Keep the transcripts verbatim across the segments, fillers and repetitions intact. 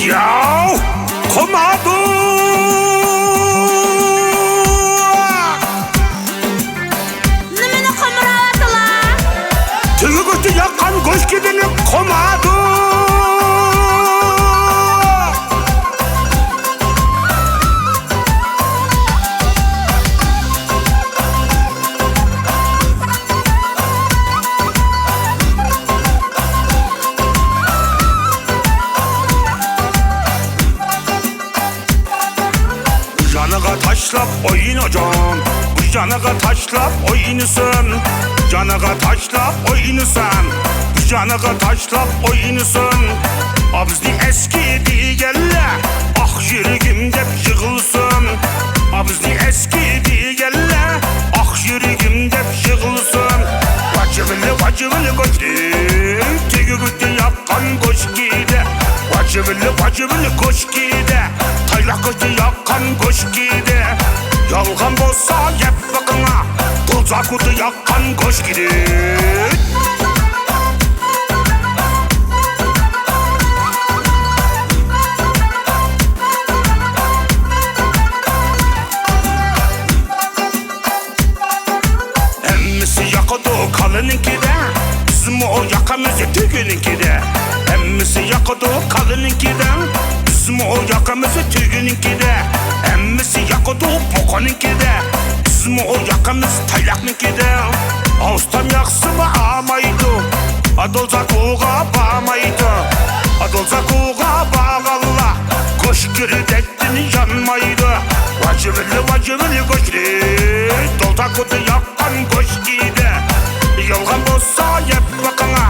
ياۋ، قومادۇ! نېمىنى قومۇراۋاتىلا؟ تۈگىگۈچە ياققان گۆشكىدىنى قومادۇ! جانىغا تاشلاپ ئوينىغان، بۇ جانىغا تاشلاپ ئوينىسۇن. جانىغا تاشلاپ ئوينىسۇن، بۇ جانىغا تاشلاپ ئوينىسۇن. ئابزى ئەسكى دېگەنلەر ئاق يۈرىكىم دەپ يىغلىسۇن. ئابزى ئەسكى دېگەنلەر ئاق يۈرىكىم دەپ يىغلىسۇن. ۋاجىۋىلى، ۋاجىۋىلى گۆشتى، تېگىگۈچە ياققان گۆشكىدە. ۋاجىۋىلى، ۋاجىۋىلى گۆشكىدە، تايلاق گۆشى ياققان گۆشكىدە. يالغان بولسا يەپ بېقىڭا، دوزاكۇدا ياققان گۆشكىدە. ھەممىسى ياقىدۇ كالىنىڭكىدە، بىزمۇ ياقىمىز تۆگىنىڭكىدە. ھەممىسى ياقىدۇ كالىنىڭكىدە، بىزمۇ ياقىمىز تۆگىنىڭكىدە. ھەممىسى ياقىدۇ بۇقىنىڭكىدە، بىزمۇ ياقىمىز تايلاقنىڭكىدە. ئاۋۇستام ياقسىمۇ ئامايدۇ، ئادىل زاكۇغا بارمايدۇ. ئادىل زاكۇغا بارغانلار گۆشكىدەك يانمايدۇ. ۋاجىۋىلى، ۋاجىۋىلى گۆشلۈك، دوزاكۇدا ياققان گۆشكىدە. يالغان بولسا يەپ بېقىڭا،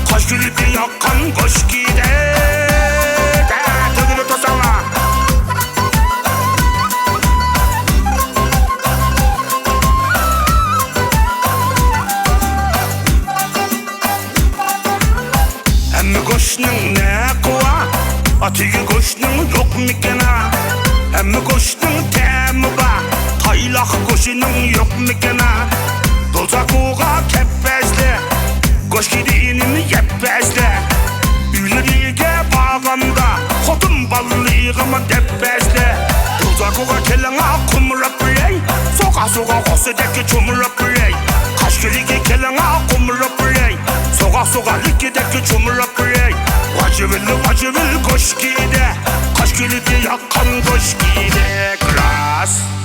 قاشكۆلدە ياققان گۆشكىدە. تۆگىنى توساڭلار. ھەممە گۆشنىڭ نەقى بار، ئاتىگە گۆشنىڭ يوقمىكىنا؟ ھەممە گۆشنىڭ تەمى بار، تايلاق گۆشىنىڭ يوقمىكىنا؟ دوزاكۇغا كەپپەسلە، گۆشكىدىنىمۇ يەپپەسلە. ئۆيلىرىگە بارغاندا، خوتۇن بالىلىرىغىمۇ دەپپەسلە. دوزاكۇغا كېلىڭا قۇمراپ بېرەي، سوغا سوغا غوسىدەك چۇمراپ بېرەي. قاشكۆلگە كېلىڭا قۇمراپ بېرەي، سوغا سوغا لىكىدەك چۇمراپ بېرەي. ۋاجىۋىل، ۋاجىۋىل گۆشكىدە، قاشكۆلدە ياققان گۆشكىدەك راست.